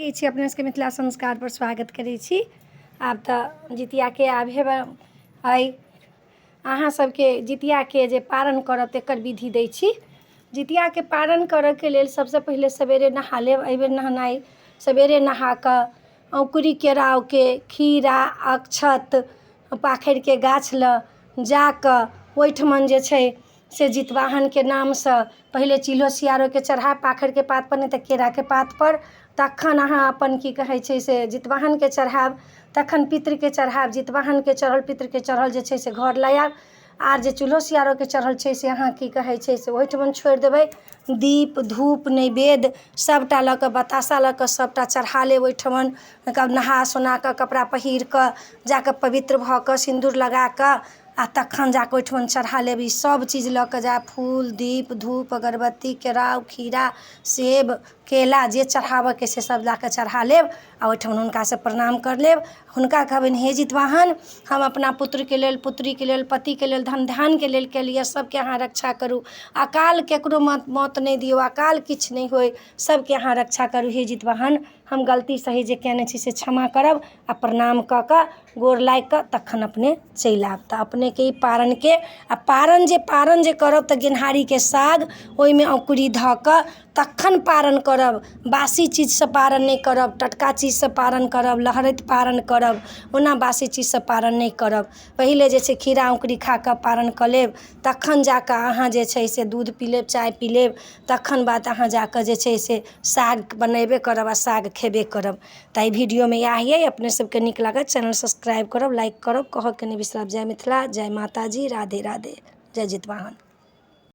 लगै छी अपने सबके मिथिला संस्कारपर स्वागत करै छी। आब तऽ जितियाके आब हेबै अइ अहाँ सबके जितियाके जे पारण करब तेकर विधि दै छी। जितियाके पारण करऽके लेल सबसँ पहिले सबेरे नहा लेब। एहिबेर नहेनाइ सबेरे नहा कऽ औङ्कुरी केराउके खीरा अक्षत पाखरिके गाछ लग जा कऽ ओहिठमन जे छै से जितवाहनके नामसँ पहिले चिल्हो सियारोके चढ़ायब पाखरिके पातपर, नहि तऽ केराके पातपर। तखन अहाँ अपन की कहै छै से जितवाहनके चढ़ायब, तखन पितृके चढ़ायब। जितवाहनके चढ़ल, पितृके चढ़ल जे छै से घर लऽ आयब। आर जे चूल्हो सियारोके चढ़ल छै से अहाँ की कहै छै से ओहिठमन छोड़ि देबै। दीप धूप नैवेद्य सभटा लऽ कऽ, बताशा लऽ कऽ सभटा चढ़ा लेब ओहिठमन। तकर नहा सोना कऽ कपड़ा पहिर कऽ जा कऽ पवित्र भऽ कऽ सिन्दूर लगा कऽ आ तखन जा कऽ ओहिठमन चढ़ा लेब। ईसभ चीज लऽ कऽ जायब, फूल दीप धूप अगरबत्ती केराउ खीरा सेब केरा जे चढ़ाबयके से सभ जा कऽ चढ़ा लेब आ ओहिठमन हुनकासँ प्रणाम करि लेब। हुनका कहबनि, हे जितवाहन, हम अपना पुत्रके लेल, पुत्रीके लेल, पतिके लेल, धन धान्यके लेल केलियै, सभके अहाँ रक्षा करू। अकाल ककरो मौत नहि दियौ, अकाल किछु नहि होय, सभके अहाँ रक्षा करू। हे जितवाहन, हम गलती सही जे कयने छी से क्षमा करब। आ प्रणाम कऽ कऽ गोर लागि कऽ तखन अपने चलि आयब। तऽ अपनेके ई पारणके आ पारण जे करब तऽ गेनहारीके साग ओहिमे औँकुरी धऽ कऽ तखन पारण करब। बासी चीजसँ पारण नहि करब, टटका चीजसँ पारण करब, लहरैत पारण करब। ओना बासी चीजसँ पारण नहि करब। पहिले जे छै खीरा औँकुरी खा कऽ पारण कऽ लेब, तखन जा कऽ अहाँ जे छै से दूध पी लेब, चाय पी लेब। तखन बाद अहाँ जा कऽ जे छै से साग बनेबे करब आ साग खेबे करब। तऽ एहि वीडियोमे इएह अइ। अपने सबके नीक लागत, चैनल सब्सक्राइब करब, लाइक करब, कहऽके नहि बिसरब। जय मिथिला, जय माताजी, राधे राधे, जय जितवाहन।